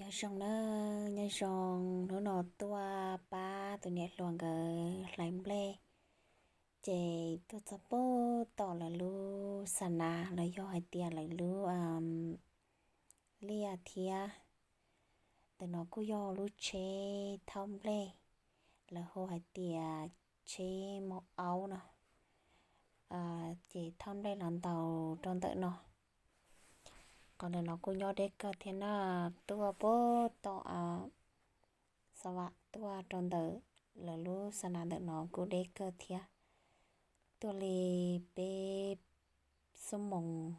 Nyob zoo na, nyob zoo, hnub no tuaj pab tus niam hluas nkawd hlais nplej, ces tuaj txog pem tom lawv lub xa nas los yog hais tias lawv lub liaj thiab. Ntawm no kuj yog lub tsheb thauj nplej, lawv hu hais tias tsheb maum aub no, ces thauj nplej los ntaus rau ntawm no. Qhov ntawm no kuj nyob deb kawg thiab na, tuaj pem tom Xa Vam tuaj rau ntawm lawv lub xa nas ntawm no kuj deb kawg thiab. Tuaj li peb xuab moos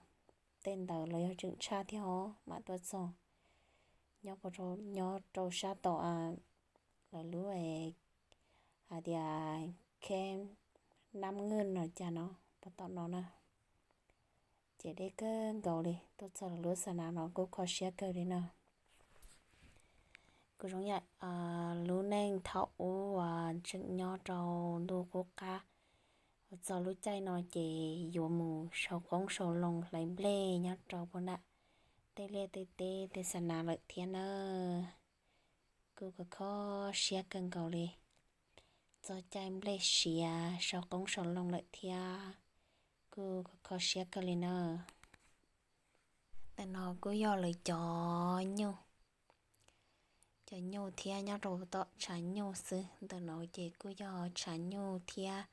tej ntawd los yog tseem tshaj thiab os mam tuaj txog. Nyob, nyob rau sab tom lawv lub hais tias kheb Nab Nwj no cas no, pem tom no na. Ces deb kawg nkaus li, tuaj txog lawv lub xa nas no kuj kho siab kawg li na. Kuj zoo yam lub neej thaum ub uas tseem nyob rau ntuj qub qab, uas txog lub caij no ces yuav mus sau qoob sau loo hlais nplej nyob rau pem nram tej liaj tej teb tej xa nas lawm thiab na. Kuj kho kho siab kawg nkaus li. Txog caij nplej siav sau qoob sau loo lawm thiab, kuj kho kho siab kawg li na. Ntawm no kuj yog lawv cov nyuj, cov nyuj thiab nyob rau tom tshav nyuj xwb. Ntawm no ces kuj yog tshav nyuj thiab,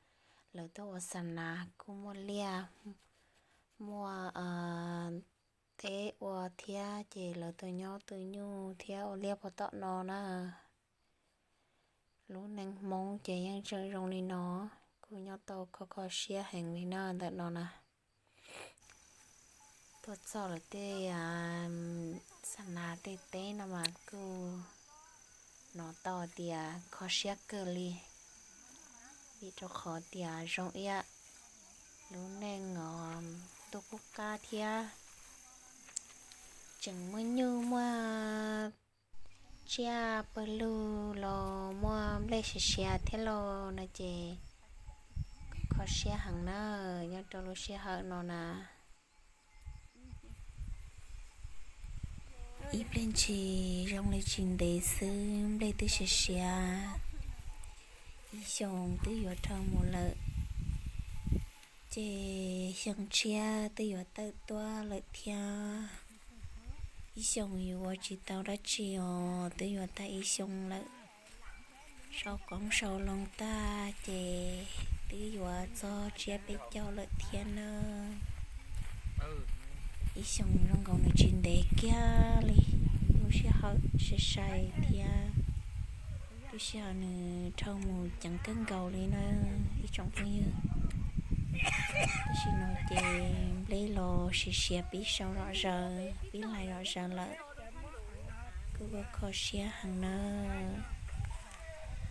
lawv tuaj ua xa nas kuj muaj liaj muaj teb ua thiab, ces lawv tuaj nyob tw nyuj thiab ua liaj pem tom no na. Lub neej Hmoob ces yeej tseem zoo li no, kuj nyob tau kho kho siab heev li na ntawm no na. Tuaj txog lawv tej xa nas tej teb no mas kuj hnov tau tias kho siab kawg li, vim rau qhov tias zoo ib yam lub neej ntuj qub qab thiab. Tseem muaj nyuj muaj tsiaj pawg lug los muaj nplej siav siav thiab los no ces kho siab heev na, nyob rau lub sij hawm no na. Ib pliag ntshis zoo li tsis ntev xwb nplej twb siav siav, ib xyoos twb yuav dhau mus lawm, ces xyoo tshiab twb yuav tawm tuaj lawm thiab. Ib xyoos yus ua tsis tau dab tsi os, twb yuav tag ib xyoos lawm. Sau qoob sau loo tag ces twb yuav txog tsiab peb caug lawm thiab na. Ib xyoos zoo nkaus nws tsis ntev kiag li, lub sij hawm sai sai thiab. Lub sij hawm nws dhau mus ceev kawg nkaus li na ib tsoom phooj ywg. Tam sim no ces nplej los siav siav pib sau zom zaws pib hlais zom zaws lawm. Kuj kho siab heev na,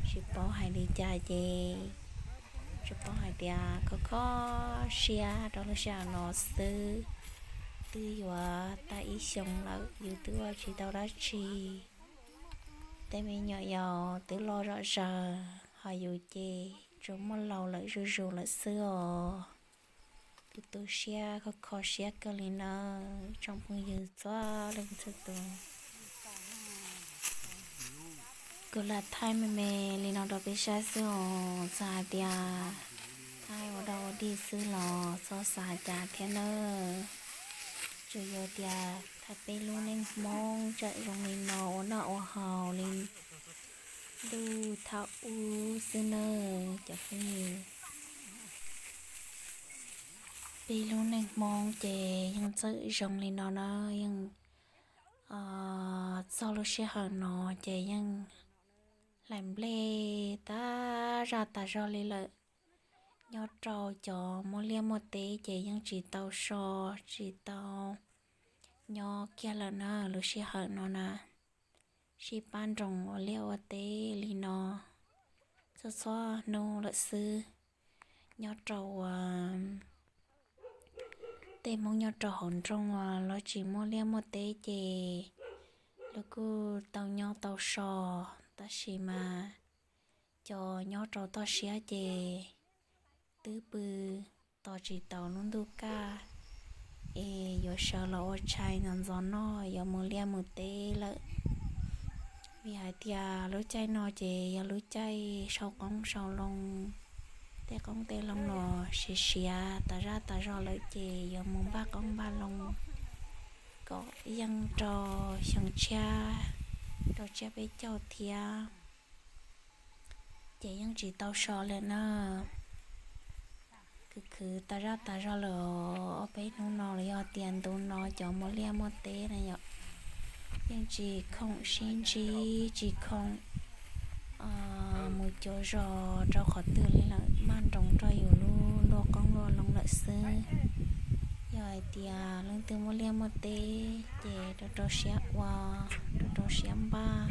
tsis paub hais li cas ces tsuas paub hais tias kho kho siab rau lub sij hawm no xwb. Twb yuav tag ib xyoos lawm yus twb ua tsis tau dab tsi. Tej me nyuam yaus twb loj zom zaws, ho yus ces tsuas muaj laus lawm zuj zus lawm xwb os. Kuj tu siab kho kho siab kawg li na tsoom phooj ywg txhua leej txhua tus. Kuv lam thaij me me li no rau peb saib xwb os, txawm hais tias thaij ua dog ua dig xwb los txhob xav cas thiab nawb. Tsuas yog tias thaij peb lub neej Hmoob tseem zoo li no ua noj ua haus li ntuj thaum ub xwb nawb cov phooj ywg. Peb lub neej Hmoob ces yeej txawm zoo li no na, yeej txog lub sij hawm no ces yeej hlais nplej tas zaj tas zog li lawm. Nyob rau cov muaj liaj muaj teb ces yeej tsis tau so, tsis tau nyob kiag lawm na lub sij hawm no na. Sib pab nroos ua liaj ua teb li no txhua txhua hnub lawm xwb. Nyob rau tej Hmoob nyob rau hauv nroog uas lawv tsis muaj liaj muaj teb ces lawv kuj tau nyob tau so, tab sis mas cov nyob rau toj siab ces twb pw tos tsis taus lub ntuj kaj es yuav sawv los ua tshais ntxov ntxov noj yuav mus liaj mus teb lawm. Vim hais tias lub caij no ces yog lub caij sau qoob sau loo, tej qoob tej loo los siav siav tas zaj tas zog lawm ces yuav mus npaj qoob npaj loo kom yeej rau xyoo tshiab, rau tsiab peb caug thiab. Ces yeej tsis tau so li na, khwv khwv tas zaj tas zog lawm. Ob peb hnub no los yog tias ntu no cov muaj liaj muaj teb na yom, yeej tsis khoom sib ntsib, tsis khoom mus cuav zos rau qhov twg li lawm, maj nroos rau yus lub luaj qoob luaj loo lawm xwb. Yog hais tias leej twg muaj liaj muaj teb ces rau rau siab ua, rau rau siab npaj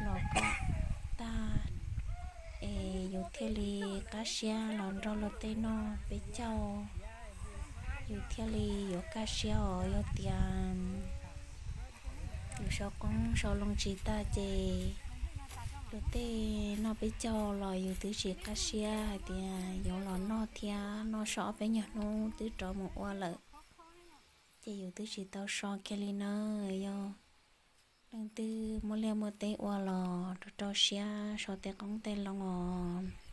los kom tag es yus thiaj li qab siab los nrog luag tej noj peb caug, yus thiaj li yuav kaj siab os. Yog tias yus sau qoob sau loo tsis tag ces luag tej noj peb caug los yus twb tsis qab siab hais tias yuav los noj thiab, noj so ob peb nyuag hnub twb rov mus ua lawm, ces yus twb tsis tau so kiag li na. Yog leej twg muaj liaj muaj teb ua los rau rau siab so tej qoob tej loo os.